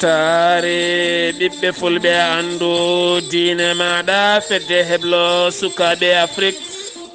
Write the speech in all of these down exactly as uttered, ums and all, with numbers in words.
Taare ɓiɓɓe fulɓe, anndu diine maaɗa, fedde heblo sukaaɓe Afrik.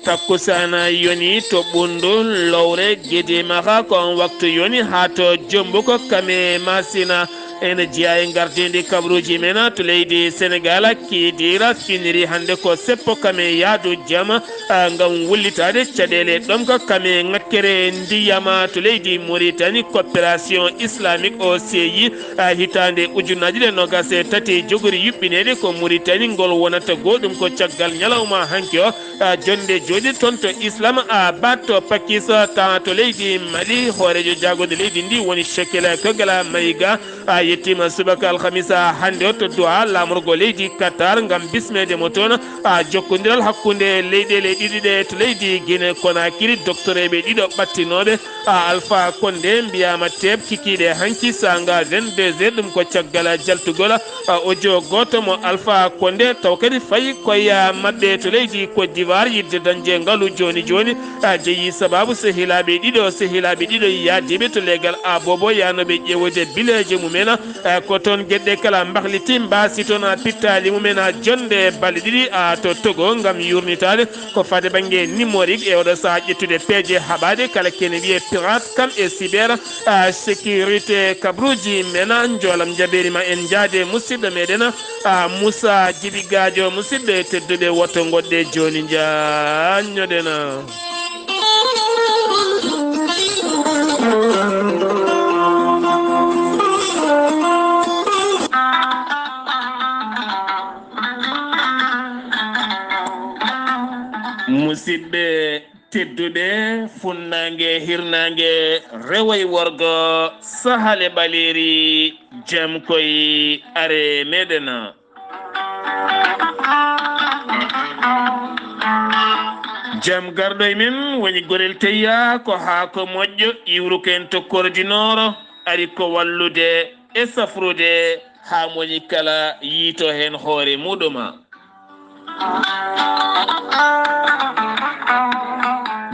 Takkusana yoni to Ɓunndu, lowre Gidi Maxa, ko on waktu yoni haa to Jombu, ko Kame Masina. Ene jeyaa e ngardiindi kabaruuji men to leydi Senegaal, kiidiira finiri hannde ko seppo Kame yaadu jama, ah, ngam wullitaade caɗeele ɗomka Kame ŋakkere ndiyama to leydi Muritani. Coopération islamique, O C I, ah, hitaande ujunnaaji ɗiɗi e noogas e tati jogori yuɓɓineede ko Muritani ngol wonata goo, ɗum ko caggal ñalawma hanki o, ah, jonnde jooɗi toon to Islam, ah, Abad to Pakistan to leydi Mali. Hooreejo jaagorɗe leydi ndi woni Shekila Kogala Mayiga, a yettiima subaka alhamisa hannde o to Doha, laamorgo leydi Qatar, ngam bismeede mo toon, a jokkondiral hakkunde leyɗeele ɗiɗi ɗe to leydi Guinée Conakry. Doktoreeɓe ɗiɗo ɓattinooɓe, a Alpha Condé, mbiyaama teeɓ kikiiɗe hanki saanga vingt-deux heures, ɗum ko caggal jaltugol, a audio gooto mo Alpha Condé, taw kadi fayi koye maɓɓe to leydi Côte d'Ivoire, yiɗde dañde ngalu jooni jooni. A jeyi sabaabu sehilaaɓe ɗiɗo, sehilaaɓe ɗiɗo yahdiiɓe to leegal Abobo, yahnooɓe ƴeewde bileeje mumen. A ko toon geɗe kala mbahliti, mbaasi toon a pittaali mumen a jonnde balɗe ɗiɗi a to Togo ngam yuurnitaade ko faade bannge numérique e oɗo sahaa ƴettude peeje haɓaade kala kene wiyee pirate kam e cyber, a sécurité kabaruuji men. Njoolam njabeeri ma, en njaade musidɗo meɗen, a Moussa Djibi Gadio. Musidɓe tedduɓe, woto ngoɗɗe jooni, njaanñoɗen. Musidɓe tedduɓe, funnaange, hirnaange, rewo e worgo, sahal e ɓaleeri, jam koy are meɗen. Jam garɗo e men woni Gorel Teyya, ko haako moƴƴo, iwruko en to Kordinooro, ari ko wallude e safrude haa moni kala yiito heen hoore muɗum.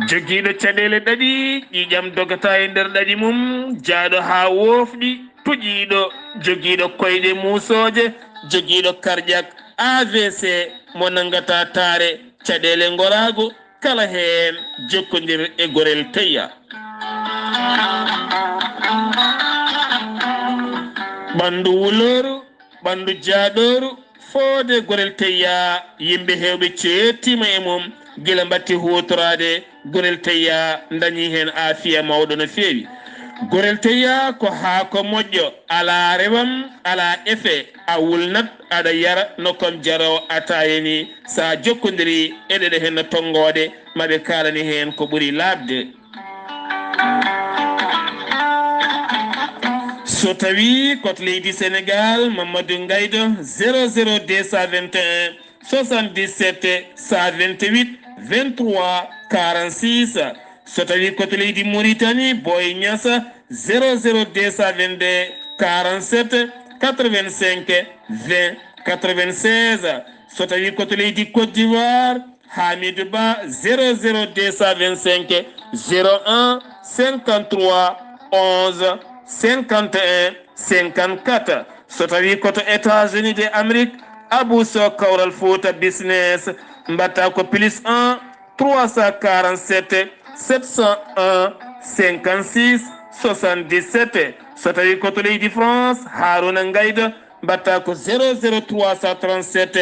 Jogiiɗo caɗeele ɗaɗi, ƴiiƴam dogata e nder ɗaɗi mum, jaaɗo haa woofɗi, tuƴiiɗo, jogiiɗo koyɗe muusooje, jogiiɗo karƴak, A V C, mo nanngata taare, caɗeele ngoraagu, kala heen jokkondir e Gorel Teyya. Ɓanndu wulooru, ɓanndu jaaɗooru, foode Gorel Teyya, yimɓe heewɓe ceettiima e mum, gila mbatti huutoraade Gorel Teyya, ndañi heen aafiya mawɗo no feewi. Gorel Teyya ko haako moƴƴo, alaa rewam, alaa efe, a wulnat, aɗa yara no kom jaroowo ataaya ni, so a jokkondiri e ɗeɗe heen no tonngooɗe, maɓe kaalani heen ko ɓuri laaɓde. So tawii ko to leydi Senegaal, Mamadou Ngaydo, zéro zéro deux cent vingt et un, soixante-dix-sept, cent vingt-huit, vingt-trois, quarante-six. So tawii ko to leydi Mauritanie, Boy Niassa, zéro zéro deux cent vingt-deux, quarante-sept, quatre-vingt-cinq, vingt, quatre-vingt-seize. So tawii ko to leydi Côte d'Ivoire, Hamidou Ba, zéro zéro deux cent vingt-cinq, zéro un, cinquante-trois, onze, cinquante et un, cinquante-quatre. So tawii ko to États-Unis de Amérique, Abou Sow, Kawral Fouta Business, mbaɗta ko plus un, trois cent quarante-sept, sept cent un, cinquante-six, soixante-dix-sept. So tawii ko to leydi France, Harouna Ngaydo, mbaɗta ko zéro zéro trois cent trente-sept,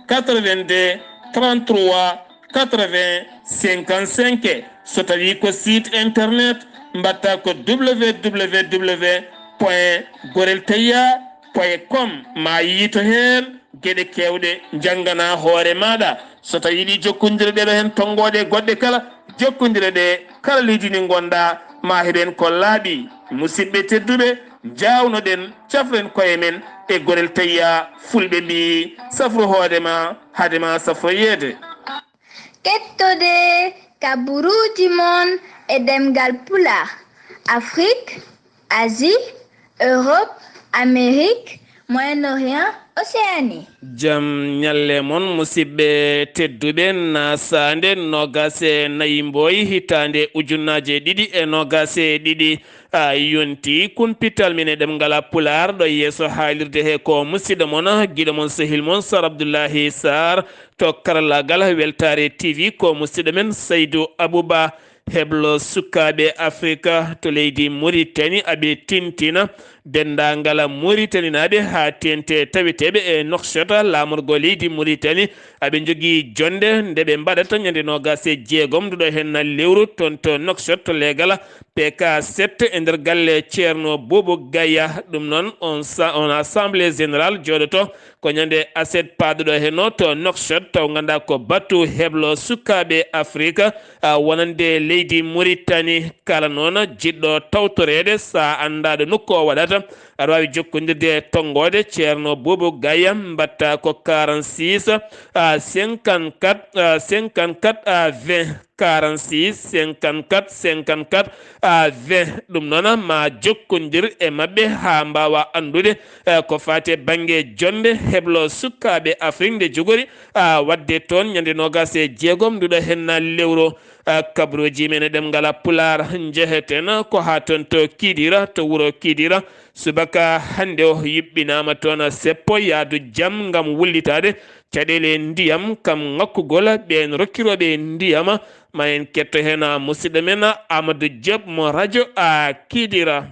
quatre-vingt-deux, trente-trois, quatre-vingts, cinquante-cinq. So tawii ko site internet, mbaɗta ko www point gorelteyya point com. Ma yiito heen geɗe keewɗe, njanngana hoore maaɗa. So tawii yiɗi jokkondirde ɗo heen tonngooɗe goɗɗe kala, jokkondire ɗe kala leydi ndi ngonɗa, ma heɓen ko laaɓi. Musidɓe tedduɓe, njaawnoɗen, cafren koye men e Gorel Teyya. Fulɓe mbii, safru hoore ma, hade ma safroyeede. Kettode kabaruuji mon e ɗemngal Pulaar, Afrik, Asie, Europe, Amérique, Moyen-Orient, Océanie. Jam ñalle mon, musidɓe tedduɓe. Nasaande noogaas e nayi Mboy, hitaande ujunnaaje ɗiɗi e noogaas e ɗiɗi, a yonti kumpital men e ɗemngal Pulaar, ɗo yeeso haalirde he ko musidɗo mon, giɗo mon, sehil mon, Sar Abdullahi Sar, to karallaagal Weltaare T V, ko musidɗo men Saydu Abuba. Heblo sukaaɓe Afrika to leydi Muritani, aɓe tintina denndaangal Muritaninaaɓe haa teeŋti taweteeɓe e Nouakchott, laamorgo leydi Muritani. Aɓe njogii jonnde nde ɓe mbaɗata ñande noogaas e jeegom nduɗo heen lewru toon to Nouakchott, to leegal P K sept e nder galle Ceerno Bobo Gaya. Ɗum noon, on sa-, on assemblée générale jooɗoto ko ñande aset paaduɗo heno to Nouakchott, taw nganndaa ko batu heblo sukaaɓe Afrika, a, wonande leydi Muritani. Kala noon jiɗɗo tawtoreede, so a anndaa ɗo nokku o waɗata, aɗa waawi jokkondirde e tonngoode Ceerno Bobo Gaya, mbaɗta ko quarante-six, a, cinquante-quatre, a, cinquante-quatre, a, vingt, quarante-six, cinquante-quatre, cinquante-quatre, a, vingt. Ɗum noon, ma jokkondir e maɓɓe haa mbaawa anndude, e, ko faati e bannge jonnde heblo sukaaɓe Afrik nde jogori, a, waɗde toon ñande noogaas e jeegom nduɗo heen lewru. A, kabrooji men e ɗemngal Pulaar, njeheten ko haa toon to Kidira, to wuro Kidira. Subaka hannde o yuɓɓinaama toon seppo yaadu jam ngam wullitaade caɗeele ndiyam kam ŋakkugol ɓeen rokkirooɓe ndiyam. Ma en ketto heen musidɗo men Amadou Diop mo radio a Kidira.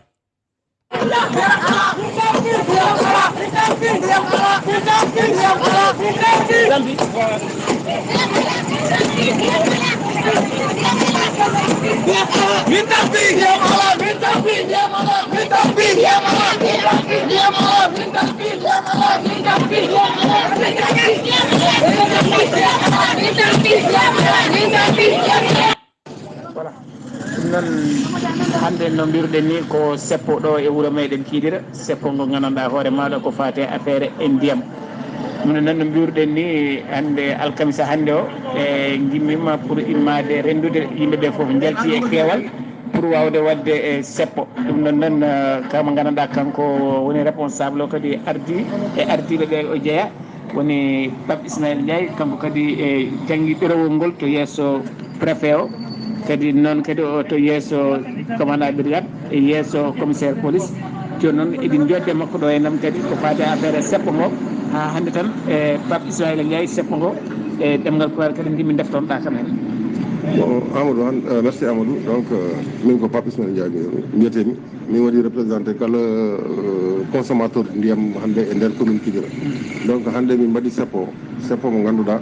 Voilà. Ɗum noon, hannde no mbiruɗen ni, ko seppo ɗo e wuro meɗen Kiidira, seppo ngo nganndanɗaa hoore maaɗa ko faati e affaire e ndiyam. Ɗum noon, no mbiruɗen ni, hannde alkamisa hannde o, e ngimmima pour immaade renndude, yimɓe ɓe fof njalti e keewal pour waawde waɗde e seppo. Ɗum noon, noon, eh, kama nganndanɗaa kanko woni responsable o, kadi ardi e ardiiɓe ɓe o jeyaa. Woni Pape Ismaël Ndiaye, kanko kadi e janngi ɗerewol ngol to yeeso préfet o, kadi noon kadi o to yeeso commandant brigade, e yeeso commissaire police. Jooni noon eɗen njooɗde makko ɗo e nam kadi ko faati e affaire seppo ngo. Haa hannde tan, e Pape Ismaël Ndiaye, seppo ngo e ɗemngal Pulaar kadi nde min ndeftonoɗaa kam heen. Bon, Amadou, han-, euh, merci Amadou. Donc, euh, min ko Pape Ismaël Ndiaye mbiyetee-mi. Min waɗi représenté kala, euh, consommateur ndiyam hannde e nder commune Kidira. Donc hannde min mbaɗi seppo, seppo mo ngannduɗaa,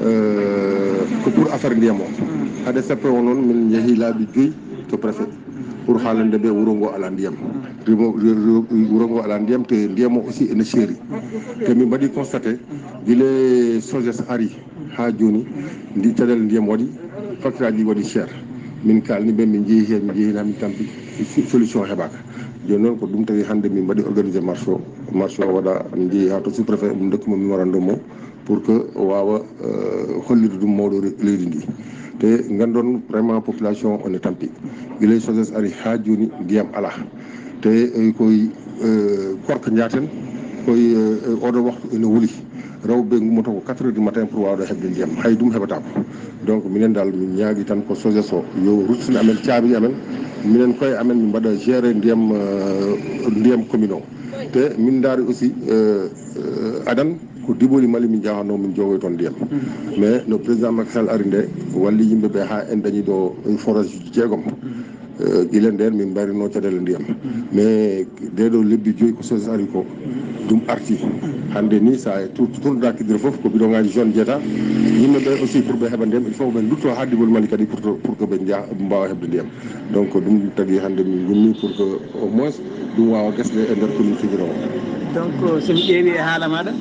euh, ko pour affaire ndiyam o. Hade seppo o noon min njehi laabi joyi to préfet pour haalande ɓe wuro ngo alaa ndiyam. Rimo-, ri-, ri-, wuro ngo alaa ndiyam, te ndiyam o aussi ene seeri. Te min mbaɗi constaté gila SOGES ari haa jooni, ndi caɗeele ndiyam waɗi, facture aji waɗi cher. Min kaalni ɓe, min njehi heen, min njehi heen, min tampi, si-, solution heɓaaka. Jooni noon ko ɗum tagi hannde min mbaɗi organisé marche o. Marche o waɗa, min njehi haa to sous-préfet, min ndokki mo mémorandum o pour que o waawa, euh, hollirde ɗum mawɗo re-, leydi ndi. Te nganndon vraiment population o ne tampi. Gila SOGES ari haa jooni ndiyam alaa. Te, eh, koye, eh, Korka njahaten, koye, eh, oɗo waktu ene wuli. Rewɓe ɓe ngummoto ko quatre heures du matin pour waawde heɓde ndiyam. Hay ɗum heɓataako. Donc, minen dal, min ñaagi tan ko SOGES o yo ruttin amen caabi amen. Minen koye amen, min mbaɗa gérer ndiyam, eh, ndiyam commune o. Te min ndaari aussi, eh, eh, adan ko Diboli Mali min njahanno, min joogoy toon ndiyam. Mais no président Macky Sall ari nde, walli yimɓe ɓe haa en dañi ɗo forage jeegom. Eh, gila ndeen min mbarino caɗeele ndiyam. Mais nde ɗo lebbi joyi ko SOGES ari ko, ɗum arti. Hannde ni, sa tour-, tournoɗa Kidira fof, ko bidon ngaji jaune jeeta. Yimɓe ɓe aussi, pour ɓe heɓa ndiyam, il faut ɓe ndutto haa Dibol Mali kadi pour to, pour que ɓe nja-, ɓe mbaawa heɓde ndiyam. Donc, ko ɗum tagi hannde min ngummi pour que au moins ɗum waawa gasde e nder commune Kidira o. Donc, so mi ƴeewi e haala maɗa,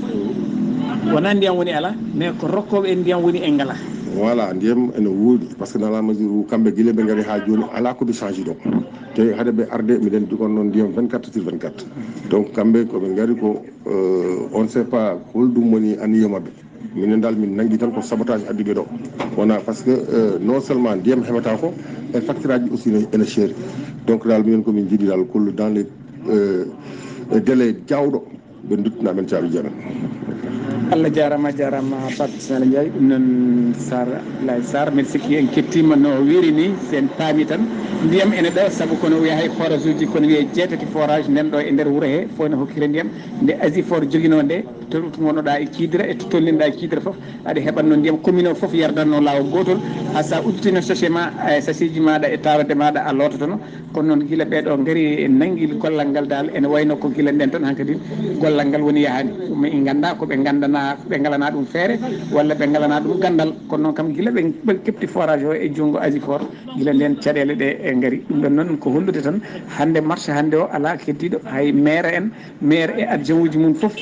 wona ndiyam woni ala, mais ko rokkoɓe en ndiyam woni en ngala. Voilà, ndiyam ene woodi, parce que dans la mesure où kamɓe gila ɓe ngari haa jooni, ala ko ɓe change ɗo. Te hade ɓe arde, miɗen jogonnoo ndiyam vingt-quatre sur vingt-quatre. Donc, kamɓe ko ɓe ngari ko, euh, on ne sait pas holɗum woni anniya maɓɓe. Minen dal, min nangi tan ko sabotage addi ɓe ɗo. Wona parce que, euh, non seulement ndiyam heɓata ko, e facture aji aussi ne, ene cher. Donc dal, minen ko min jiɗi dal, ko dans les, euh, délais jawɗo. Ɓe nduttina men caabi jeenan. Allah jaaraama, jaaraama Pape Ismaila Ndiaye. Ɗum noon, Sar Abdoulaye Sar, mbiɗa sikki en kettiima no wiiri ni, so en paami tan, ndiyam ene ɗo, sabu kono wiya hay forage uji, kono wiya jeetati forage nden ɗo e nder wuro he, fof ne hokkira ndiyam. Nde Asifor joginoo nde, to ngonnoɗaa e Kidira e to tolninɗaa e Kidira fof, aɗa heɓatno ndiyam. Commune o fof yardatno laawol gootol, haa so a udditino sachet ma, e sachet ji maaɗa e tawedde maaɗa, a loototono. Kono noon, gila ɓee ɗo ngari e nanngil gollal ngal, dal ene wayno ko gila nden tan hankadi gollal ngal woni yahaani. Ɗum en nganndaa ko ɓe nganndana, ɓe ngalanaa ɗum feere walla ɓe ngalanaa ɗum ganndal. Kono noon kam, gila ɓe, ɓe keɓti forage o e junngo Asifor, gila nden caɗeele ɗe e ngari. Ɗum ɗon noon ko hollude tan, hannde marché hannde o alaa keddiiɗo, hay maire en, maire e adjoint uji mum fof,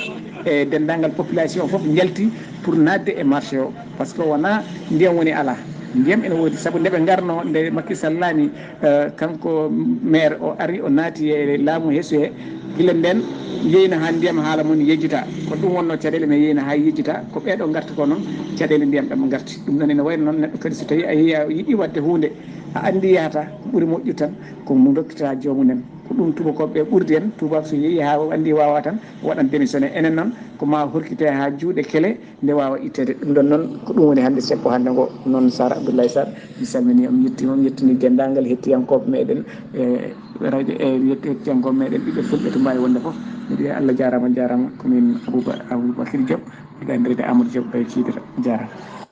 e denndaangal population fof njalti pour naatde e marché o, parce que wonaa ndiyam woni alaa. Ndiyam ene woodi, sabu nde ɓe ngarno, nde Macky Sall laami, eh, kanko maire o ari, o naati e laamu heesu he, gila nden yeyna haa ndiyam haala mum yejjita. Ko ɗum wonno caɗeele men yeyna haa yejjita, ko ɓee ɗo ngarti ko noon, caɗeele ndiyam ɗam ngarti. Ɗum noon ene wayno noon, neɗɗo kadi so tawii a yehi a yiɗi waɗde huunde, a anndi yahata, ko ɓuri moƴƴu tan ko mo dokkita joomum en. Ko ɗum tubakooɓe ɓe ɓurdi en, tubaak so yehi haa o anndi waawa tan, waɗan démissionné. Enen noon, ko ma horkite haa juuɗe kele, nde waawa itteede. Ɗum ɗon noon, ko ɗum woni hannde seppo hannde ngo. Noon, Sar Abdoulaye Sar, mi salminii on, mi yettii on, mi yettini denndaangal hettiyankooɓe meɗen, e radio, e yetti-, hettiyankooɓe meɗen ɓiɓɓe fulɓe to mbaawi wonde fof. Miɗo wiya Allah jaaraama, jaaraama. Ko min Abouba-, Aboubacry Diop, ɗo e nder Amadou Diop ɗo e Kidira. Jaaraama.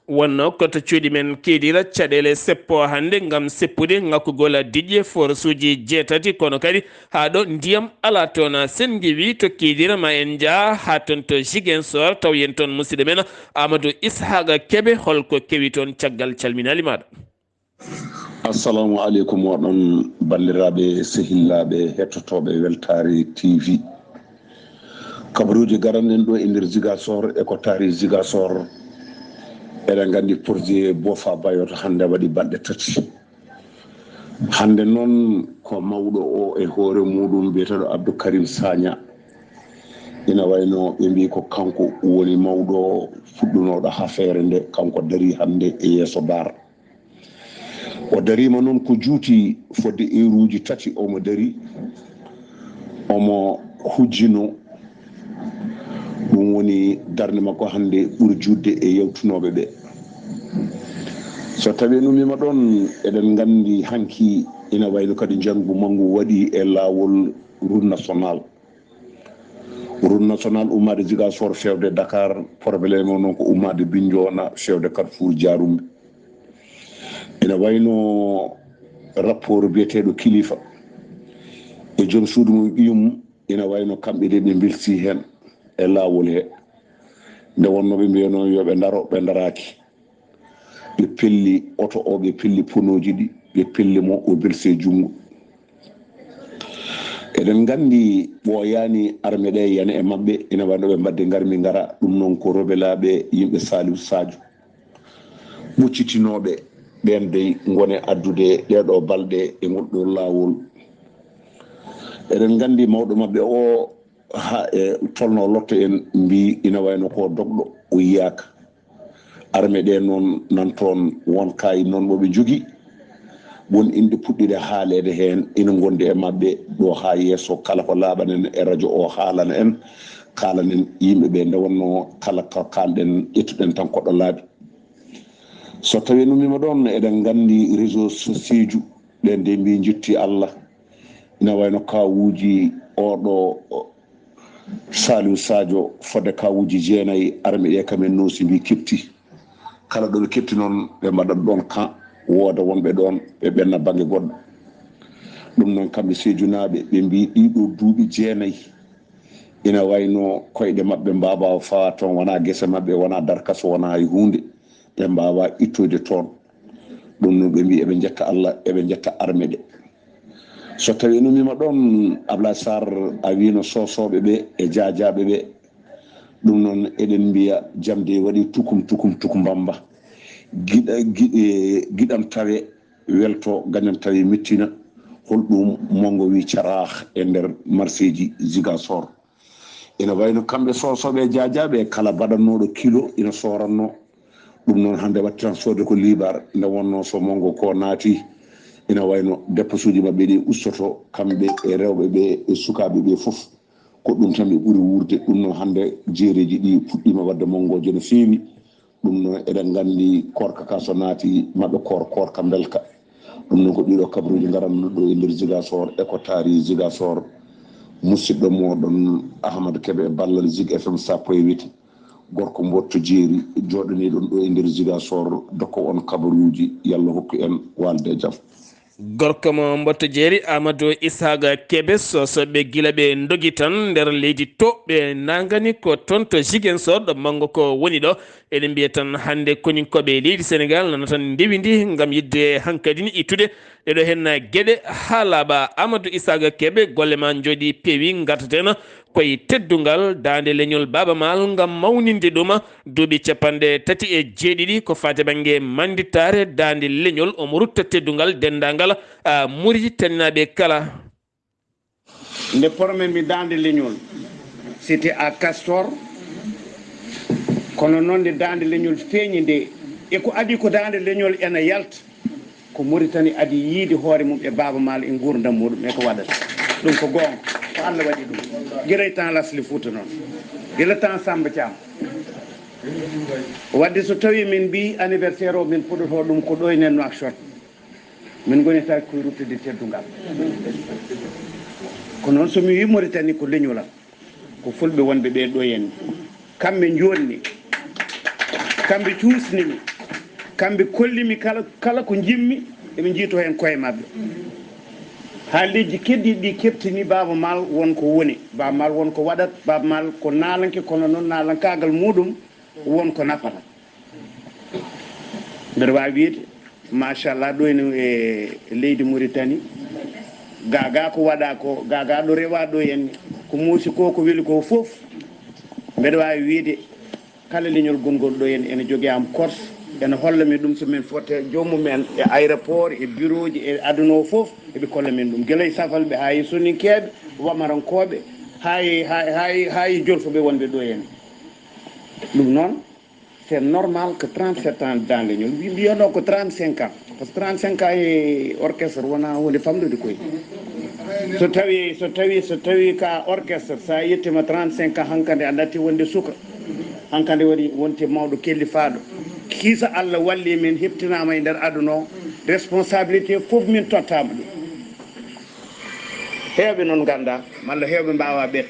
Wonno ko to cuuɗi men Kidira, caɗeele seppo hannde ngam seppude ŋakkugol diƴƴe forage uji jeetati, kono kadi haa ɗo ndiyam alaa toon. Sen ngiwi to Kidira, ma en njah haa toon to Ziguinchor, taw yen toon musidɗo men Amadou Ishaqa Kebe, holko kewi toon caggal calminaali maaɗa. Assalamu aleykum, oɗon banndiraaɓe, sehillaaɓe, hettotooɓe Weltaare T V. Kabaruuji garanɗen ɗo e nder Ziguinchor e ko taari Ziguinchor. Eɗen nganndi projet Boffa Bayotte hannde waɗi balɗe tati. Hannde noon ko mawɗo o e hoore muɗum biyeteeɗo Abdou Karim Sagna. Ina wayno ɓe mbii ko kanko woni mawɗo fuɗɗunooɗo hafeere nde, kanko darii hannde e yeeso Baar. O dariima noon ko juuti fodde eeruuji tati, omo darii, omo hujjinoo. Ɗum woni darnde makko hannde ɓuri juutde e yawtunooɓe ɓe. So tawii en ummiima ɗoon, eɗen nganndi hanki ina wayno kadi njanngu manngu waɗi e laawol route nationale. Route nationale ummaade Ziguinchor feewde Dakar, problème o noon ko ummaade Bignona feewde Carrefour Diaroumbe. Ina wayno rapport biyeteeɗo Kilifa e joom suudu mum ɓiyum, ina wayno kamɓe de ɓe mbelsi heen e laawol he. Nde wonnoo ɓe mbiyanoo yo ɓe ndaro, ɓe ndaraaki. Ɓe pelli oto o, ɓe pelli ponooji ɗi, ɓe pelli mo, o belsi e junngo. Eɗen nganndi ɓooyaani arme ɗe yana e maɓɓe, ina wayno ɓe mbaɗde ngarmi ngara, ɗum noon ko rebelaaɓe yimɓe Saliou Sadio. Ɓoccitinooɓe ɓeen dey ngone addude ɗeeɗo balɗe e ngol ɗo laawol. Eɗen nganndi mawɗo maɓɓe o, haa e tolno lotto en mbii ina wayno ko dogɗo, o yiyaaka. Arme ɗe noon nan toon, won kaayi noon mo ɓe njogii, won inɗe puɗɗiɗe haaleede heen, ina ngondi e maɓɓe ɗo haa yeeso. Kala ko laaɓanen e radio o haalana en, kaalanen yimɓe ɓe, nde wonnoo kala ko kaalɗen ƴettuɗen tan koɗo laaɓi. So tawii en ummiima ɗoon, eɗen nganndi réseau sociaux ji ɗen de mbii njetti Allah, ina wayno kaawuuji oɗo Saliou Sadio fodde kaawuuji jeenayi, arme ɗe kam en noosi mbii keɓti. Kala ɗo ɓe keɓti noon, ɓe mbaɗat ɗoon kan, wooda wonɓe ɗoon, ɓe ɓenna bannge goɗɗo. Ɗum noon kamɓe Seedunaaɓe, ɓe mbii ɗiɗo duuɓi jeenayi, ina wayno koyɗe maɓɓe mbaawaa fawa toon, wonaa gese maɓɓe, wonaa darkaso, wonaa hay huunde. Ɓe mbaawaa ittoyde toon. Ɗum noon ɓe mbii eɓe njetta Allah, eɓe njetta arme ɗe. So tawii en ummiima ɗoon, Ablaye Sarr, a wiino soosooɓe ɓe e jaajaaɓe ɓe. Ɗum noon eɗen mbiya jam de waɗi tukum, tukum, tukumbamba. Giɗa-, giɗe-, giɗam tawe welto, gañam tawe mettina. Holɗum monngo wi caraax e nder marseeji Ziguinchor? Ina wayno kamɓe soosooɓe e jaajaaɓe, kala baɗannooɗo kilo ina soorannoo. Ɗum noon hannde wattiran soodde ko liibar, nde wonnoo so monngo ko naati, ina wayno depposuuji maɓɓe ɗi ustoto, kamɓe e rewɓe ɓe e sukaaɓe ɓe fof. Ko ɗum tan ɓe ɓuri wuurde. Ɗum noon, hannde jeereeji ɗi puɗɗiima waɗde monngooje no feewi. Ɗum noon, eɗen nganndi koorka ka so naati, maɓɓe koor, koorka mbelka. Ɗum noon, ko ɗiɗo kabaruuji ngaranno ɗo e nder Ziguinchor, e ko taari Ziguinchor. Musidɗo mooɗon Ahmad Kebe e ballal Zig F M sappo e weti. Gorko mbotto jeeri, jooɗaniiɗon ɗo e nder Ziguinchor, dokka on kabaruuji, Yalla hokku en waalde e jam. Gorko mo mbotto jeeri, Amadou Isaaga Kebe, sosoɓe gila ɓe ndogi tan nder leydi to, ɓe nangani ko toon to Ziguinchor, ɗo manngo ko woni ɗo. Eɗen mbiya tan hannde koninkooɓe e leydi Senegal nana tan ndewindi ngam yiɗde hankadi ittude ɗeɗo heen geɗe haa laaɓa. Amadou Isaaga Kebe, golle ma njooɗi peewi, ngartaten koye teddungal daande leñol Baaba Maal ngam mawninde ɗum duuɓi capanɗe tati e jeeɗiɗi ko faati bannge mandittaare daande leñol, omo rutta teddungal denndaangal, a, Muritaninaaɓe kala. Nde pormen mi daande leñol, c'était à Castor, kono noon nde daande leñol feeñi nde, e ko adii ko daande leñol ena yalta, ko Mauritanie adii yiide hoore mum e Baaba Maal e nguurndam muɗum e ko waɗata. Ɗum ko goonga, ko Allah waɗi ɗum. Gila e temps Lasli Fouta noon, gila temps Samba Thiam. Waɗde so tawii min mbii anniversaire o, min puɗɗotoo ɗum ko ɗo enen Nouakchott. Min ngonitaaki koye ruttude teddungal. Ko noon so mi wii Mauritanie ko leñol am, ko fulɓe wonɓe ɓee ɗo en. Kamɓe njoɗmi, kamɓe cuusnimi, kamɓe kollimi kala, kala ko njimmi, eɓe njiitoo heen koye maɓɓe. Haa leydi keddiiɗi ɗi keɓtini Baaba Maal won ko woni, Baaba Maal won ko waɗat, Baaba Maal ko naalanke, kono noon naalankaagal muɗum won ko nafata. Mbeɗa waawi wiyde, machallah, ɗo ene e leydi Mauritanie, ga ga ko waɗa ko, ga ga ɗo rewa ɗo en, ko muusi ko, ko weli ko fof. Mbeɗa waawi wiyde, kala leñol gongol ɗo en ene jogii am Corse, ene holla min ɗum so min fotte joomum en e aéroport, e bureau ji, e aduna o fof, eɓe kolla min ɗum. Gila e safalɓe, haa e soninkeeɓe, wamarankooɓe, haa e, haa e, haa e, haa e jolfuɓe wonɓe ɗo en. Ɗum noon, c'est normal que trente-sept ans dans leñol, wi-, mbiyano ko trente-cinq ans. Parce que trente-cinq ans e orchestre wona hunde famɗude koye. So tawi, so tawi, so tawi ka orchestre, sa yettima trente-cinq ans, hankadi a natti wonde suka. Hankadi woni wonte mawɗo kellifaaɗo. Kiisa Allah walli min, heptinaama e nder aduna o. Responsabilité fof min tottaama ɗum. Heewɓe noon ngannda, malla heewɓe mbaawa ɓeet.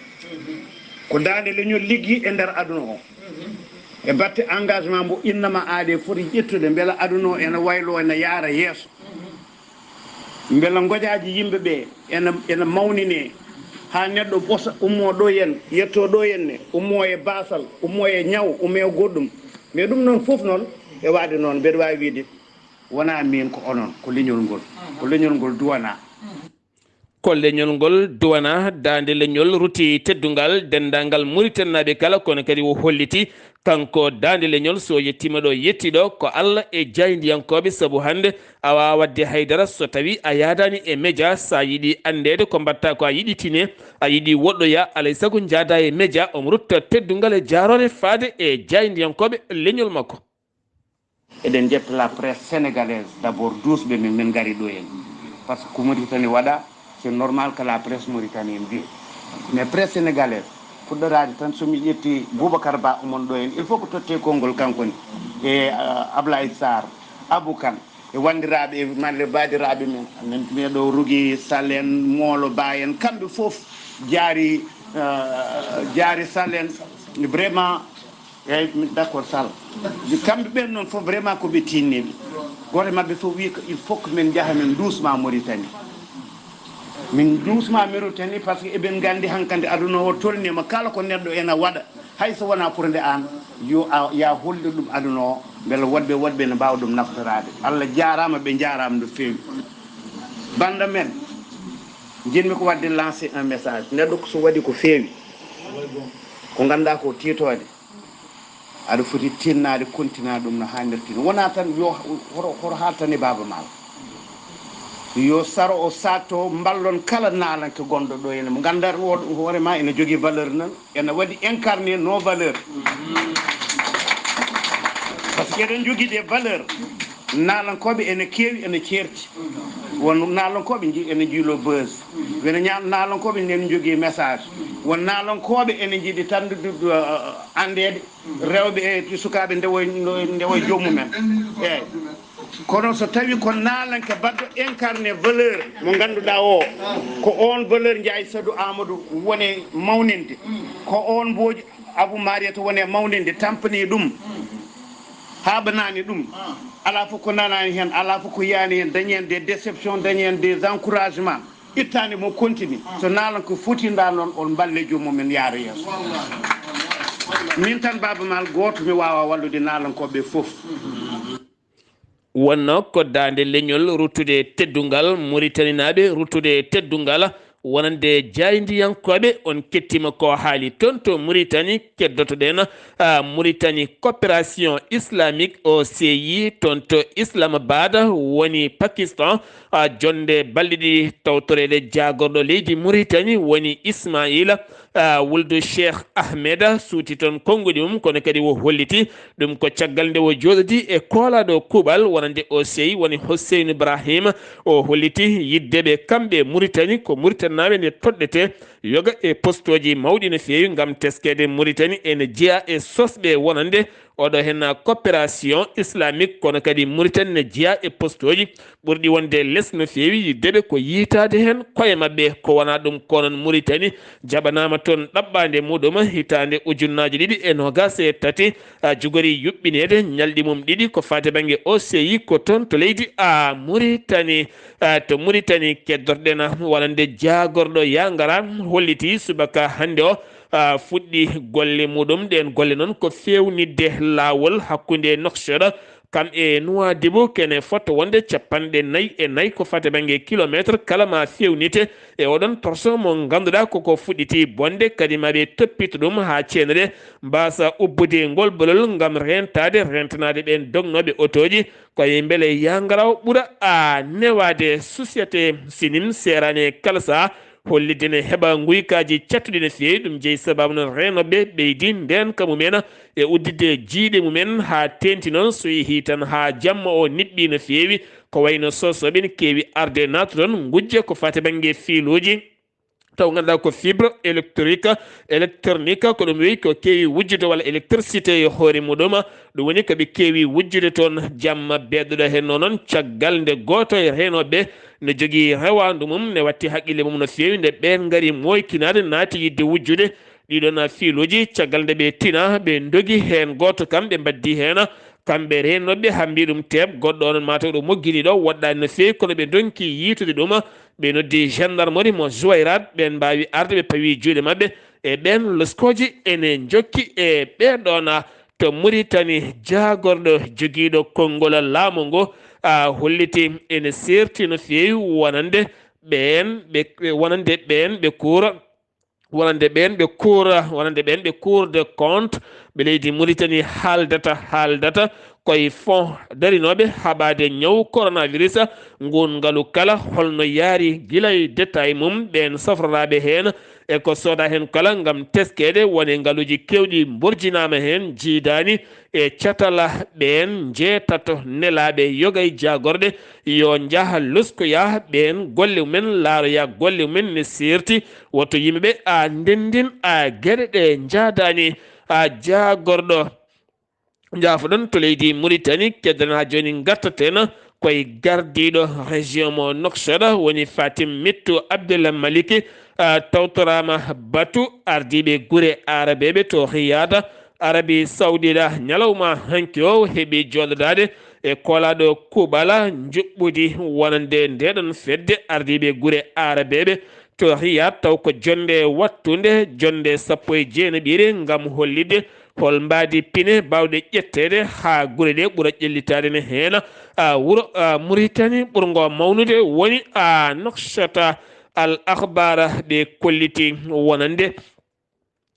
Ko daande leñol liggi e nder aduna o. E batte engagement mbo innama aade foti ƴettude, mbela aduna o ena waylo, ena yaara yeeso. Mbela ngojaaji yimɓe ɓe ena, ena mawnine, haa neɗɗo ɓosa, ummo ɗo en, yetto ɗo en ne, ummo e baasal, ummo e ñaw, ummo e goɗɗum. Mais ɗum noon fof noon, e waade noon, mbeɗa waawi wiide, wonaa miin, ko onon, ko leñol ngol. Ko leñol ngol duwanaa. Ko leñol ngol duwanaa, daande leñol rutti teddungal denndaangal Muritaninaaɓe kala, kono kadi o holliti kanko daande leñol, so yettiima ɗo yetti ɗo, ko Allah e jaayndiyankooɓe, sabu hannde a waawaa waɗde haydara so tawii a yahdaani e média. So a yiɗi anndeede ko mbaɗtaa ko, a yiɗi tine, a yiɗi woɗɗoya, alay sago njahdaa e média, omo rutta teddungal e jaaroore faade e jaayndiyankooɓe leñol makko. Eɗen njetta la presse sénégalaise, d'abord, duusɓe min, min ngari ɗo en. Parce que ko Mauritanie waɗa, c'est normal que la presse mauritanienne vienne. Mais presse sénégalaise, fuɗɗoraade tan, so mi ƴetti Boubacar Ba, omon ɗo en, il faut ko totte konngol kanko ne. E, euh, Ablaye Sarr, Abou Kane, e wanndiraaɓe, e malle baadiraaɓe men. Min, meɗo Rougui Sall en, Moolo Ba en, kamɓe fof, Jaari, euh, Jaari Sall en, vraiment, Eyyi, mi d'accord, Sall. Kamɓe ɓen noon fof, vraiment, ko ɓe tinneɓe. Gooto e maɓɓe fof wii ko il faut que min njaha, min nduusma Mauritanie. Min nduusma Mauritanie, par ce que eɓen nganndi hankadi aduna o tolniima, kala ko neɗɗo ena waɗa, hay so wonaa pour nde aan, yo a, ya hollu ɗum aduna o, mbele woɗɓe, woɗɓe ne mbaawa ɗum naftoraade. Allah jaaraama, ɓe njaaraama no feewi. Bannda men, njiɗmi ko waɗde lancer un message. Neɗɗo ko so waɗi ko feewi, ko nganndaa ko tiitoode, aɗa foti tinnaade, kontinaa ɗum no haanirta ni. Wonaa tan yo hoto, hoto haaltane Baaba Maal. Yo saro o saatto, mballon kala naalanke gonɗo ɗo ene. Mo nganndaa o hoore ma ene jogii valeur nan, ene waɗi incarné nos valeurs. Par ce que eɗen jogii des valeurs. Naalankooɓe ene keewi, ene ceerti. Won naalankooɓe nji-, ene njiilo buzz. Wona ña-, naalankooɓe ene njogii message. Won naalankooɓe ene njiɗi tan ndu-, ndu-, uh, anndeede. Rewɓe e sukaaɓe ndewoy, ndewoy joomum en. Eeyi. Kono so tawii ko naalanke baɗɗo incarné valeur mo ngannduɗaa o, ko oon valeur Njaay Sadu Amadou woni mawninde. Ko oon Mbooji Abu Mariyata woni mawninde, tampani ɗum, haaɓanaani ɗum. Alaa fof ko nanaani heen, alaa fof ko yiyaani heen, dañi heen des déceptions, dañi heen des encouragements. Ittaani mo continue. So naalanke fotindaa noon, on mballe joomum en yaara yeeso. Min tan Baaba Maal gooto mi waawa wallude naalankooɓe fof. Wonno ko daande leñol ruttude e teddungal, Muritaninaaɓe ruttude e teddungal, wonande jaayndiyankooɓe, on kettima ko haali toon to Muritani. Keddotoɗen, ah, Muritani Coopération Islamique, O C I, toon to Islamabad, woni Pakistan, ah, jonnde balɗe ɗiɗi tawtoreede jaagorɗo leydi Muritani, woni Ismaila, ah, wuldu Cheikh Ahmed, suuti toon konnguɗi mum, kono kadi o holliti ɗum ko caggal nde o jooɗodi e koolaaɗo kuuɓal wonande O C I, woni Hussein Ibrahim. O holliti yidde ɓe kamɓe Muritani ko Muritaninaaɓe nde toɗɗete yoga e postooji mawɗi no feewi ngam teskeede Muritani ene jeyaa e sosɓe wonande oɗo heen coopération islamique, kono kadi Muritani ne jeyaa e postooji ɓurɗi wonde les no feewi, yiddeɓe ko yiytaade heen koye maɓɓe. Ko wonaa ɗum, ko noon Muritani jaɓanaama toon ɗaɓɓaande muɗum hitaande ujunnaaji ɗiɗi e noogaas e tati, a, jogori yuɓɓineede ñalɗi mum ɗiɗi ko faati bannge O C I ko toon to leydi, a, Muritani. A, to Muritani keddotoɗen wonande jaagorɗo Yangara holliti subaka hannde o, a, fuɗɗi golle muɗum. Ɗeen golle noon ko feewnitde laawol hakkunde Nouakchott kam e Nouadhibou, kene fota wonde capanɗe nayi e nayi ko faati bannge kilomeetre kala ma feewnite e oɗon torso mo ngannduɗaa koko fuɗɗiti bonde, kadi ma ɓe toppito ɗum haa ceeneɗe mbaasa ubbude ngol bolol ngam reentaade, reentanaade ɓeen dognooɓe otooji. Ko e mbele Yangara o ɓura a newaade. Société Sinim seeraani e kala sahaa hollitde ne heɓa nguykaaji cattuɗi no feewi. Ɗum jeyi sabaabu noon reenooɓe ɓeydi ndeenka mumen e udditde jiyɗe mumen haa teeŋti noon. So yehii tan haa jamma o niɓɓi no feewi, ko wayno soosooɓe ne keewi arde naata toon, ngujja ko faati bannge fiiluuji. Taw ngannduɗaa ko fibre électrique, électronique, ko ɗum weyi ko keewi wujjude walla électricité e hoore muɗum. Ɗum woni ko ɓe keewi wujjude toon jamma beeɗuɗo heen. Noon, noon, caggal nde gooto e reenooɓe ne jogii rewaandu mum, ne watti haqqille mum no feewi, nde ɓeen ngari mooykinaade, naati yiɗde wujjude ɗiɗon fiiluuji, caggal nde ɓe tina, ɓe ndogi heen gooto kam, ɓe mbaddi heen kamɓe reenooɓe, haa mbiyi ɗum teep, goɗɗo onon mataw ɗo moggini ɗo, woɗɗaani no feewi, kono ɓe ndonki yiitude ɗum. Ɓe noddi gendarmerie mo Zouairat, ɓeen mbaawi arde, ɓe pawi juuɗe maɓɓe e ɓeen loskooji ene njokki e ɓee ɗoon. To Muritani, jaagorɗo jogiiɗo konngol laamu ngu, a, holliti ene seerti no feewi wonande ɓeen ɓe, ɓe, wonande ɓeen ɓe kuura, wonande ɓeen ɓe kuura, wonande ɓeen ɓe Cour de compte ɓe leydi Muritani haaldata, haaldata koye fond darinooɓe haɓaade ñaw coronavirus. Nguun ngalu kala holno yaari gila e détail mum, ɓeen safroraaɓe heen e ko soodaa heen kala ngam teskeede, woni ngaluuji keewɗi mborjinaama heen, jiidaani e catal ɓeen njeetato nelaaɓe yoga e jaagorɗe, yo njah loskoya ɓeen golle mumen, laaroya golle mumen ne seerti, woto yimɓe a ndenndin a geɗe ɗe njaadaani a jaagorɗo. Njaafoɗon to leydi Muritani, keddanen haa jooni ngartaten koye gardiiɗo région mo Nouakchott, woni Fatim Mittu Abdullah Maliki, a, tawtoraama batu ardiiɓe gure aarabeeɓe to Riyad, Arabi Sawdida, ñalawma hanki o heɓi jooɗodaade e koolaaɗo kuuɓal njuɓɓudi wonande ndeeɗon fedde ardiiɓe gure aarabeeɓe to Riyad, taw ko jonnde wattunde, jonnde sappo e jeenaɓiire, ngam hollitde hol mbaadi pine baawɗe ƴetteede haa gure ɗe ɓura ƴellitaade ne heen. A, wuro, a, Muritani ɓurngo mawnude woni, a, Nouakchott. Al Akhbar ɓe kolliti wonande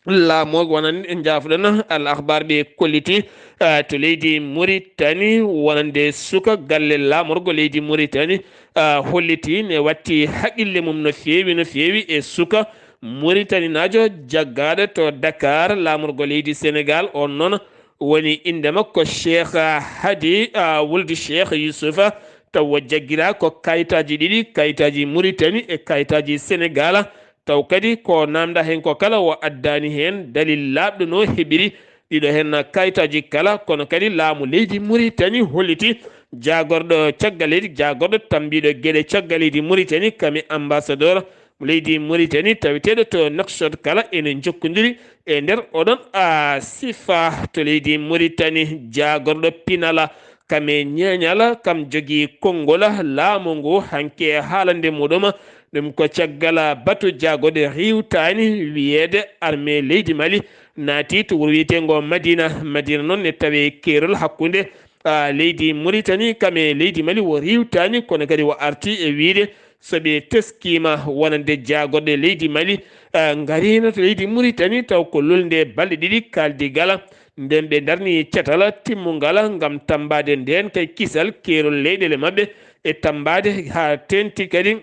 laamu o, wonande, njaafoɗon, Al Akhbar ɓe kolliti, a, to leydi Muritani wonande suka galle laamorgo leydi Muritani, a, holliti ne watti haqqille mum no feewi, no feewi e suka Muritaninaajo jaggaaɗo to Dakar, laamorgo leydi Senegal. On noon woni innde makko Cheikh Hadi, ah, wuldi Cheikh Yusufa, taw o jaggiraa ko kayitaaji ɗiɗi, kayitaaji Muritani e kayitaaji Senegaal. Taw kadi ko naamnda heen ko kala o addaani heen dalil laaɓɗo no heɓiri ɗiɗo heen kayitaaji kala, kono kadi laamu leydi Muritani holliti jaagorɗo caggal leydi, jaagorɗo tammbiiɗo geɗe caggal leydi Muritani, kami ambassadeur leydi Muritani taweteeɗo to Nouakchott kala ene njokkondiri e nder oɗon, a, sifa to leydi Muritani. Jaagorɗo pinal, kame ñeeñal, kam jogii konngol laamu ngu hanki e haalande muɗum. Ɗum ko caggal batu jaagorɗe riiwtaani wiyeede armée leydi Mali naati to wuro wiyeteengo Madina. Madina noon ne tawee keerol hakkunde, a, leydi Muritani kame leydi Mali, o riiwtaani, kono kadi o arti e wiyde so ɓe teskiima wonande jaagorɗe leydi Mali, a, ngariino to leydi Muritani, taw ko lolnde balɗe ɗiɗi kaaldigal. Nden ɓe ndarni catal timmungal ngam tammbaade ndeen kay kisal keerol leyɗeele maɓɓe e tammbaade haa teeŋti kadi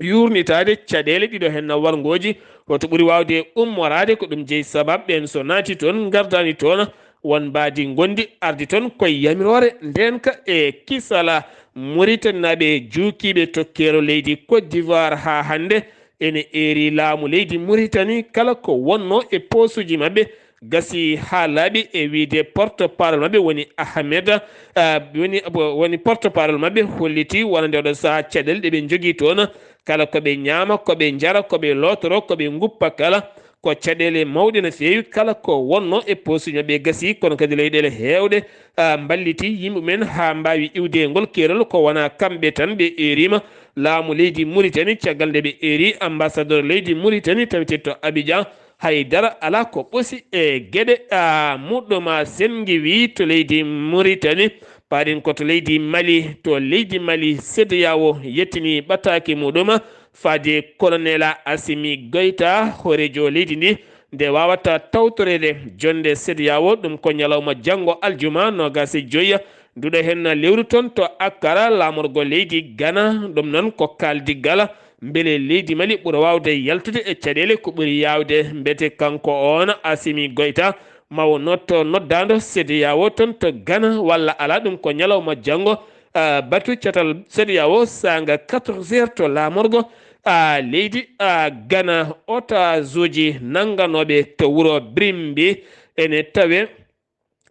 yuurnitaade caɗeele ɗiɗo heen warngooji. Hoto ɓuri waawde ummoraade ko ɗum jeyi sabab ɓeen so naati toon, ngardaani toon, won mbaadi ngondi ardi toon koye yamiroore ndeenka e kisala. Muritaninaaɓe juukiiɓe to keerol leydi Côte d'Ivoire haa hannde ene eeri laamu leydi Muritani kala ko wonnoo e poosuuji maɓɓe. Gasi haa laaɓi e wiyde porte-parole maɓɓe woni Ahmed, ah, woni, woni porte-parole maɓɓe holliti wonande oɗo sahaa caɗeele ɗe ɓe njogii toon, kala ko ɓe ñaama, ko ɓe njara, ko ɓe lootoro, ko ɓe nguppa kala, ko caɗeele mawɗe no feewi, kala ko wonnoo e poosuuji maɓɓe gasi, kono kadi leyɗeele heewɗe, ah, mballiti yimɓe mum en haa mbaawi iwde ngol keerol, ko wonaa kamɓe tan ɓe eeriima laamu leydi Muritani, caggal nde ɓe eeri ambassadeur leydi Muritani taweteeɗo to Abidjan, hay dara alaa ko ɓoosi e geɗe, a, muɗɗum. A, senngi wi to leydi Muritani, paaɗen ko to leydi Mali, to leydi Mali, CEDEAO yettini ɓataake muɗum faade Colonel Assimi Goïta, hooreejo leydi ndi, nde waawata tawtoreede jonnde CEDEAO, ɗum ko ñalawma janngo aljuma noogaas e joy nduɗo heen lewru toon to Accra, laamorgo leydi Ghana. Ɗum noon ko kaaldigal mbele leydi Mali ɓura waawde yaltude e caɗeele ko ɓuri yaawde, mbete kanko oon Assimi Goïta ma o noddo noddaando CEDEAO toon to Ghana walla alaa, ɗum ko ñalawma janngo, ah, batu catal CEDEAO saanga quatorze heures to laamorgo, ah, leydi, ah, Ghana. Otazuuji nannganooɓe to wuro Brimbi ene tawee,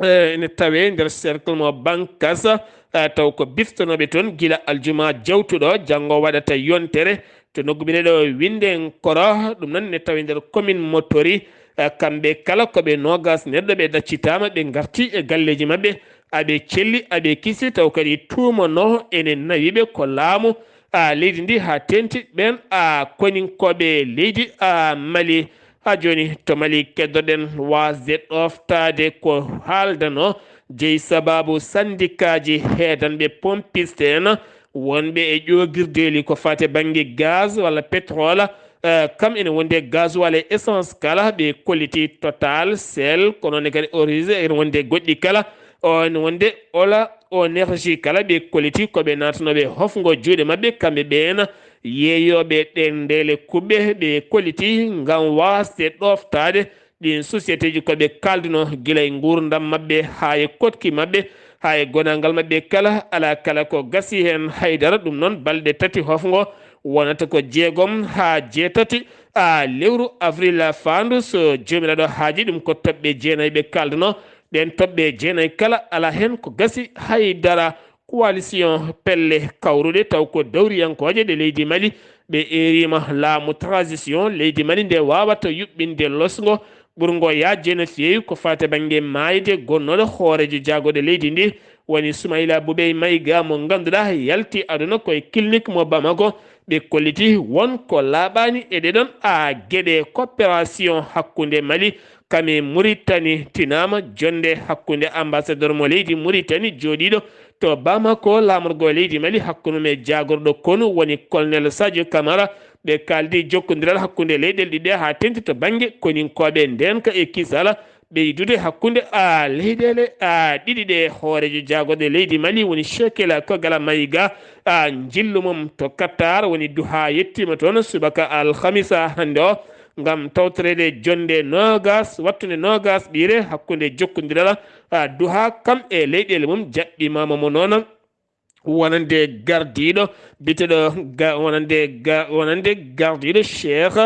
eh, ene tawee nder cercle mo Bankas, ah, taw ko biftonooɓe toon gila aljuma jawtuɗo, janngo waɗata yontere to nokku biyeteeɗo Winden Koro, ɗum noon ne tawee nder commune mo Tori. Ah, kamɓe kala ko ɓe noogaas neɗɗo, ɓe ɗaccitaama, ɓe ngarti e galleeji maɓɓe, aɓe celli, aɓe kisi, taw kadi tuumanoo ene nawi ɓe ko laamu, ah, leydi ndi haa teeŋti ɓeen, ah, koninkooɓe leydi, ah, Mali. Haa jooni to Mali keddoɗen waasde ɗooftaade ko haaldanoo jeyi sabaabu sandikaaji heedanɓe pompiste en, wonɓe e ƴoogirdeeli ko faati e bannge gaz walla pétrole, eh, kam ene wondi e gasoil e essence kala, ɓe kolliti Total, Shell, ko noon ne kadi Orange, ene wondi e goɗɗi kala, o ene wondi e Ola Onergie kala, ɓe kolliti ko ɓe naatanooɓe hofngo juuɗe maɓɓe, kamɓe ɓeen yeeyooɓe ɗe ndeele kuɓɓe, ɓe kolliti ngam waasde ɗooftaade ɗiin sociétéji ko ɓe kaalduno gila e nguurndam maɓɓe haa e koɗki maɓɓe, haa e gonaangal maɓɓe kala. Alaa kala ko gasi heen haydara. Ɗum noon, balɗe tati hofngo wonata ko jeegom haa jeetati, a, lewru avril faandu, so Joomiraaɗo haaji. Ɗum ko toɓɓe jeenayi ɓe kaalduno. Ɗeen toɓɓe jeenayi kala, alaa heen ko gasi haydara. Coalition pelle kawruɗe taw ko dawriyankooje ɗe leydi Mali, ɓe eeriima laamu transition leydi Mali nde waawata yuɓɓinde losngo ɓurngo yaajde no feewi ko faati e bannge maayde gonnooɗo hooreejo jaagorɗe leydi ndi, woni Soumaïla Boubèye Maïga, mo ngannduɗaa yalti aduna koye clinique mo Bamako. Ɓe kolliti won ko laaɓaani e ɗeɗon, a, geɗe. Coopération hakkunde Mali kame Muritani tinaama, jonnde hakkunde ambassadeur mo leydi Muritani jooɗiiɗo to Bamako, laamorgo leydi Mali, hakkunde mum e jaagorɗo konu woni Colonel Sadio Camara. Ɓe kaaldi jokkondiral hakkunde leyɗeele ɗiɗi ɗe haa teeŋti to bannge koninkooɓe, ndeenka e kisal ɓeydude hakkunde, a, leyɗeele, a, ɗiɗi ɗe. Hooreejo jaagorɗe leydi Mali woni Shekela Kogala Mayiga, a, njillu mum to Qatar woni duhaa yettiima toon subaka alhamisa hannde o. ngam tawtoreede jonnde noogas, wattunde noogas ɓiire hakkunde jokkondiral, a, duhaa kam e leyɗeele mum jaɓɓimaama mo noon. Wonande gardiiɗo biyeteeɗo ga-, wonande ga-, wonande gardiiɗo Cheikh,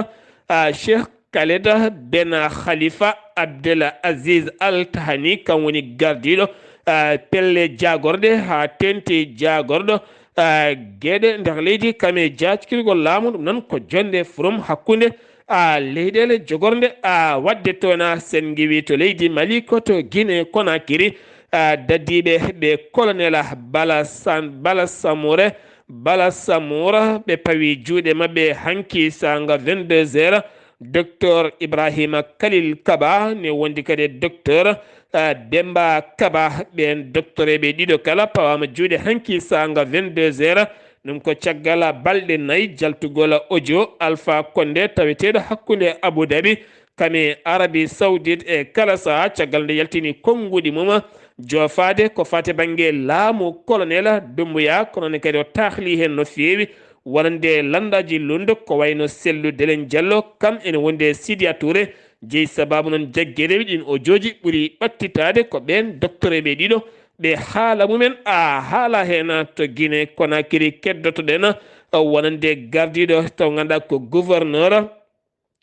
a, Cheikh Khaled ben Khalifa Abdel Aziz Al Thani, kam woni gardiiɗo, a, pelle jaagorɗe haa teeŋti jaagorɗo, a, geɗe nder leydi, kam e jaajkirgol laamu, ɗum noon ko jonnde forum hakkunde, a, leyɗeele jogornde, a, waɗde toon, a, sen ngiwi to leydi Mali, ko to Guinée Conakry, a, dadiiɓe ɓe colonel Bala San-, Bala Samoure, Bala Samoura, ɓe pawi juuɗe maɓɓe hanki saanga vingt-deux heures. Docteur Ibrahima Khalil Kaba ne wondi kadi e docteur, a, Demba Kaba. Ɓeen doctoreeɓe ɗiɗo kala pawaama juuɗe hanki saanga vingt-deux heures. Ɗum ko caggal balɗe nayi jaltugol audio Alpha Condé taweteeɗo hakkunde Abu Dhabi, kam e Arabie Saoudite e kala sahaa, caggal nde yaltini konnguɗi mum joofaade ko faati bannge laamu colonel Doumbouya, kono ne kadi o tahli heen no feewi, wonande lanndaaji Lund, ko wayno Cellou Dalein Diallo, kam ene wondi e Sidiya Touré. Jeyi sabaabu noon jaggereeɓe ɗin audiooji ɓuri ɓattitaade ko ɓeen doctoreeɓe ɗiɗo, ɓe haala mumen a haala heen to Guinée Conakry. Keddoto-ɗen, a, wonande gardiiɗo taw ngannduɗaa ko gouverneur,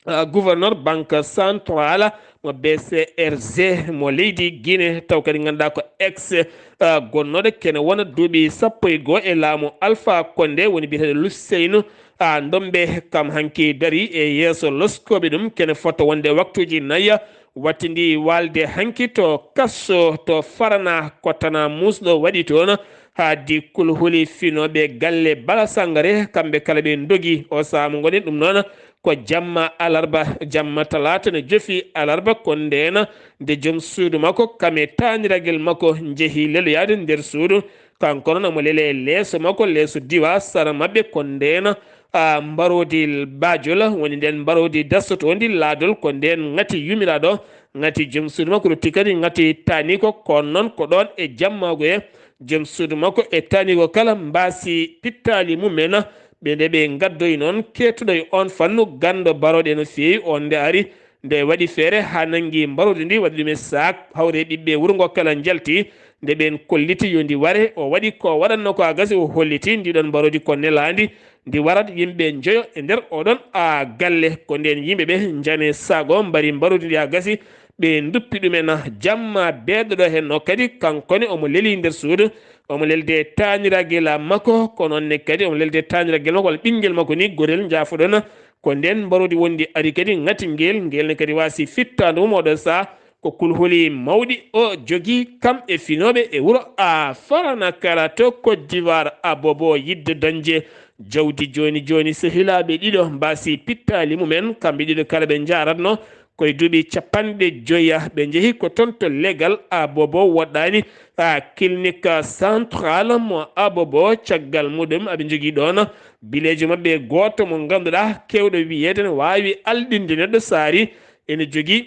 a, gouverneur Banque Centrale mo B C R G mo leydi Guinée, taw kadi ngannduɗaa ko ex, a, gonnooɗo kene wona duuɓi sappo e goo e laamu Alpha Condé, woni biyeteeɗo Luseynu, a, Ndombe, kam hanki darii e yeeso loskooɓe ɗum, kene fota wonde waktuuji nayi, wattindi waalde hanki to kaso to Farana, ko tana muusɗo waɗi toon, haa di kulhuli finooɓe galle Bala Sangare, kamɓe kala ɓe ndogi. O sahaa mo ngonɗen ɗum noon ko jamma alarba, jamma talaata ne jofi alarba, ko ndeen nde joom suudu makko kam e taaniragel makko njehi leloyaade nder suudu. Kanko noon omo lele leeso makko, leeso diwa sara maɓɓe, ko ndeen, a, mbaroodi baajol, woni ndeen mbaroodi dastotoondi laadol, ko ndeen ŋati yumiraaɗo, ŋati joom suudu makko, rutti kadi ŋati taaniiko, kono noon ko ɗoon e jammaago e joom suudu makko e taaniiko kala mbaasi pittaali mumen. Ɓe nde ɓe ngaddoyi noon keettuɗo e oon fannu ganndo barooɗe no feewi, oon nde ari, nde waɗi feere haa nanngi mbaroodi ndi, waɗi ɗum e saak, hawre ɓiɓɓe wuro ngo kala njalti. Nde ɓeen kolliti yo ndi ware, o waɗi ko waɗatnoo ko, a gasi o holliti ndi ɗoon mbaroodi ko nelaandi, ndi warat yimɓe njoyo e nder oɗon a galle. Ko ndeen yimɓe ɓe njane saago mbari mbaroodi ndi, a gasi ɓe nduppi ɗumen. Jamma beeɗoɗo heen o kadi, kanko ne omo leli nder suudu, omo lelde taaniragel makko, ko noon ne kadi omo lelde taaniragel makko walla ɓinngel makko ni gorel, njaafoɗon. Ko ndeen mbaroodi wondi ari kadi ŋati ngel, ngel ne kadi waasi fittaandu mum oɗo sahaa. Ko kulhuli mawɗi o jogii kam e finooɓe e wuro a Farana kala to Côte d'Ivoire. A Bobo yidde dañde jawdi jooni jooni, sehilaaɓe ɗiɗo mbaasi pittaali mumen, kamɓe ɗiɗo kala ɓe njaaratno ko e duuɓi capanɗe joya. Ɓe njehi ko toon to legal a Bobo woɗɗaani a clinique central mo a Bobo. Caggal muɗum aɓe njogii ɗoon bileejo maɓɓe gooto mo ngannduɗaa keewɗo wiyeede ne waawi alɗinde neɗɗo saari. Ene jogii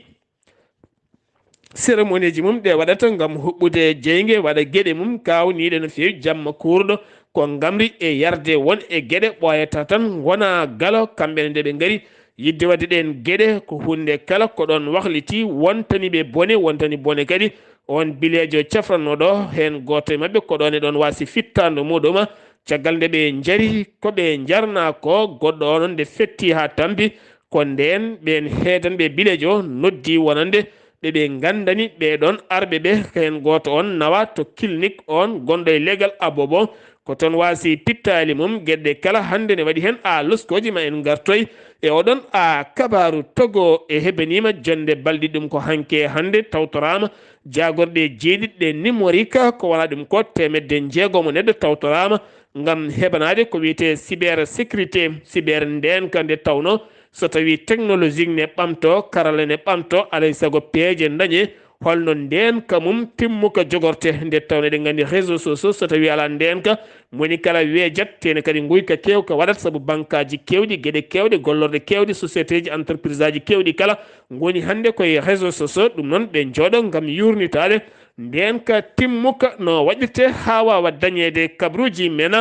cérémonieji mum ɗe waɗata ngam huɓɓude jeynge, waɗa geɗe mum kaawniiɗe no feewi. Jamma kuurɗo ko ngamri e yarde won e geɗe ɓooyata tan ngona galo. Kamɓe ne nde ɓe ngari yidde waɗde ɗeen geɗe, ko huunde kala ko ɗoon wahliti, wontani ɓe bone, wontani bone kadi oon bileejo cafrannooɗo heen gooto e maɓɓe. Ko ɗoon e ɗoon waasi fittaandu muɗum. Caggal nde ɓe njari ko ɓe njarnaa ko, goɗɗo o noon nde fetti haa tampi, ko ndeen ɓeen heedanɓe bileejo noddi wonande ɓe ɓe nganndani ɓee ɗoon arɓe ɓe. Heen gooto on nawa to clinique on gonɗo e legal Abobo. Ko toon waasi pittaali mum. Geɗe kala hannde ne waɗi heen a loskooji, ma en ngartoy e oɗon a kabaaru. Togo e hebaniima jonnde balɗi, ɗum ko hanke hannde tawtoraama jaagorɗe jeeɗiɗi ɗe numérique, ko wona ɗum ko teemedde njeegomo neɗɗo tawtoraama ngam heɓanaade ko wiyetee cyber sécurité, cyber ndeenka, nde tawnoo so tawii technologique ne ɓamtoo, karalla ne ɓamtoo, alay sago peeje ndañee holno ndeenka mum timmuka jogortee. Nde tawnoo eɗen nganndi réseaux sociaux, so tawii alaa ndeenka, moni kala weejat, teene kadi nguyka keewka waɗat, sabu bankaaji keewɗi, geɗe keewɗe, gollorɗe keewɗe, sociétéji, entrepriseaji keewɗi kala ngoni hannde koye réseaux sociaux. Ɗum noon ɓe njooɗo ngam yuurnitaade ndeenka timmuka no waɗirtee haa waawa dañeede. Kabaruuji men,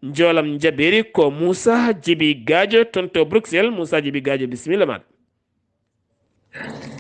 njoolam njaɓeeri ko Moussa Djiby Gadio toon to Bruxelles. Moussa Djiby Gadio, bisimilla maaɗa.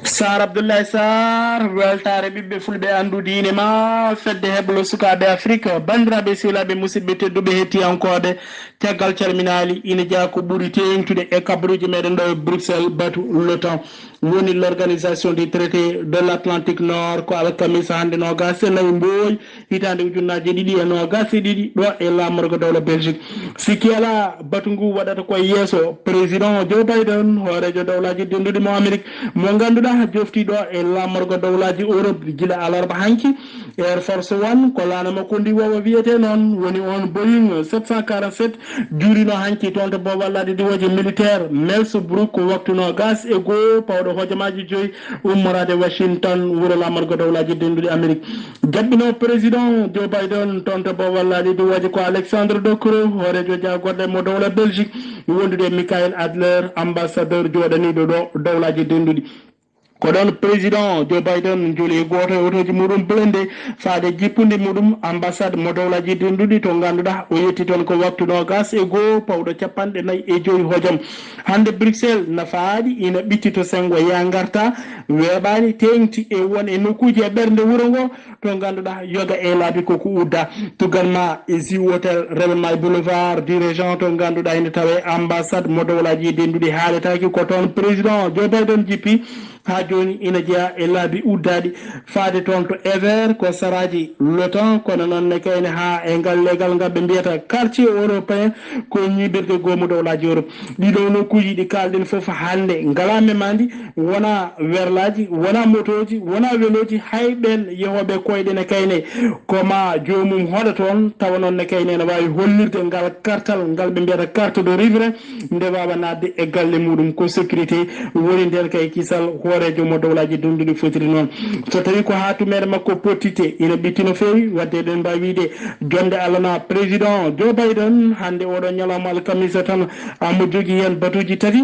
Sar Abdoulaye Sar, weltaare ɓiɓɓe fulɓe anndu diine ma, fedde heblo sukaaɓe Afrik, banndiraaɓe sehilaaɓe, musidɓe tedduɓe hettiyankooɓe, caggal calminaali, ina jeyaa ko ɓuri teeŋtude e kabaruuji meɗen ɗo e Bruxelles, batu l'otan, woni l'organisation du traité de l'Atlantique Nord, ko alkamisa hannde noogaas e nayi mbooy, hitaande ujunnaaje ɗiɗi e noogaas e ɗiɗi ɗo e laamorgo dowla Belgique. Sikki alaa, batu ngu waɗata ko e yeeso président Joe Biden, hooreejo dowlaaji dennduɗi mo Amerik, mo ngannduɗaa jofti ɗo e laamorgo dowlaaji Europe gila alarba hanki. Air Force One, ko laana makko ndi wawa wiyete noon, woni on Boeing sept cent quarante-sept, juurino hanki toon to Bowal Laaɗe Diwooje militaire Mills Brook, ko waktu noogaas e goo pawɗo hojomaaji joyi ummoraade Washington, wuro laamorgo dowlaaji dennduɗi Amerik. Jaɓɓino président Joe Biden toon to Bowal Laaɗe Diwooje ko Alexandre De Croo, hooreejo jaagorɗe mo dowla Belgique, wondude e Michael Adler, ambassadeur jooɗaniiɗo ɗo dowlaaji dennduɗi. Ko ɗoon président Joe Biden joli e gooto e otooji muɗum blende faade jippundi muɗum ambassade mo dowlaaji dennduɗi to ngannduɗaa o yetti toon ko waktu noogaas e goo pawɗo cappanɗe nayi e joyi hojom. Hannde Bruxelles na faaɗi, ina ɓitti to senngo yaa ngarta, weeɓaani, teeŋti e won e nokkuuji e ɓernde wuro ngo, to ngannduɗaa yoga e laabi ko ko udda. Tugal ma e Zoo Hotel, Rebel Mile Boulevard, dirigeant to ngannduɗaa ina tawee ambassade mo dowlaaji dennduɗi haaletaaki, ko toon président Joe Biden jippi. Haa jooni ina jeyaa e laabi uddaaɗi faade toon to Evere, ko saraaji l'otan, kono noon ne kayne haa e ngal legal ngal ɓe mbiyata quartier européen, ko ñiiɓirde goomu dowlaaji Europe. Ɗiɗo nokkuuji ɗi kaalɗen fof hannde ngalaa memaandi, wonaa werlaaji, wonaa motooji, wonaa welooji, hay ɓeen yehooɓe koyɗe ne kayne, ko ma joomum hoɗa toon, tawa noon ne kayne ene waawi hollirde ngal kartal ngal ɓe mbiyata carte de riverain, nde waawa naatde e galle muɗum. Ko sécurité woni ndeen kay kisal hooreejo mo dowlaaji dennduɗi fotiri noon. So tawii ko haa tumeere makko pottitte ina ɓitti no feewi, wadde eɗen mbaawi wiyde jonde Allah na président Joe Biden hannde oɗo ñalawma alkamisa tan, omo jogii heen batuuji tati.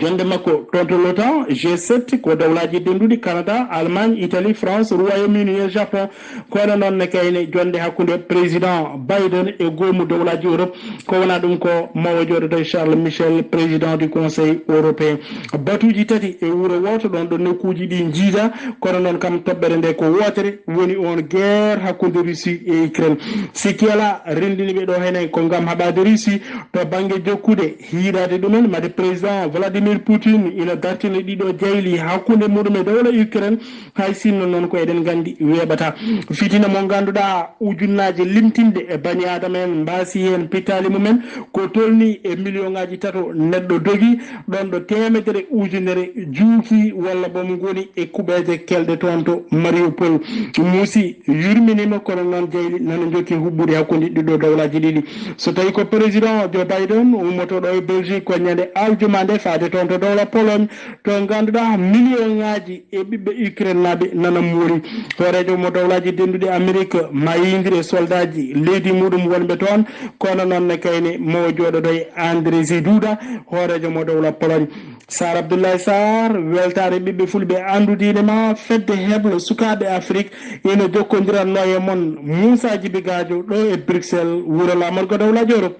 Jonde makko toon to l'otan, G sept, ko dowlaaji dennduɗi, Canada, Allemagne, Italie, France, Royaume-Uni e Japon. Kono noon ne kayne jonde hakkunde président Biden e goomu dowlaaji Europe, ko wonaa ɗum ko mawo jooɗoto Charles Michel, président du Conseil européen. Batuuji tati e wuro wooto, ɗoon ɗo nokkuuji ɗi njiida, kono noon kam toɓɓere nde ko wootere, woni on guerre hakkunde Russie e Ukraine. Sikki alaa, renndini ɓe ɗo hene ko ngam haɓaade Russie to bannge jokkude hiiraade ɗumen. Mate président Vladimir Poutine ina dartina ɗiɗo jayli hakkunde muɗum e dowla Ukraine, hay sinno noon ko eɗen nganndi weeɓata. Fitina mo ngannduɗaa ujunnaaje limtinɗe e bani Aadama en mbaasi heen pittaali mumen, ko tolni e miliyoŋaaji tato neɗɗo dogi, ɗoon ɗo teemedere ujunere juuki walla boom ngoni e kuɓeeje kelɗe toon to Mariupol. Muusi yurminiima, kono noon jayli nana njokki huɓɓude hakkunde ɗiɗo dowlaaji ɗiɗi. So tawii ko président Joe Biden ummotooɗo e Belgique ko ñande aljuma nde faade toon to dowla Pologne, to ngannduɗaa miliyoŋaaji e ɓiɓɓe Ukraine naaɓe nana moori. Hooreejo mo dowlaaji dennduɗi Amerik mayindiri e soldaaji leydi muɗum wonɓe toon, kono noon ne kayne mo jooɗoto e Andrzej Duda, hooreejo mo dowla Pologne. Sar Abdoulaye Sar, weltaare ɓiɓɓe fulɓe anndudiine ma, fedde heblo sukaaɓe Afrik ina jokkondiranno e mon, Moussa Djibi Gadio ɗo e Bruxelles, wuro laamorgo dowlaaji Europe.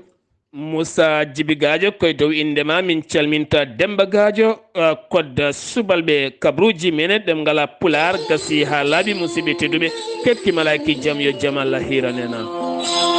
Moussa Djibi Gadio, koye dow innde ma min calminta. Demba Gadio, uh, kodda subalɓe kabruuji mene, ɗemngal Pulaar gasi haa laaɓi. Musidɓe tedduɓe, keɗki malaaki jam, yo jam Allah hiiran en.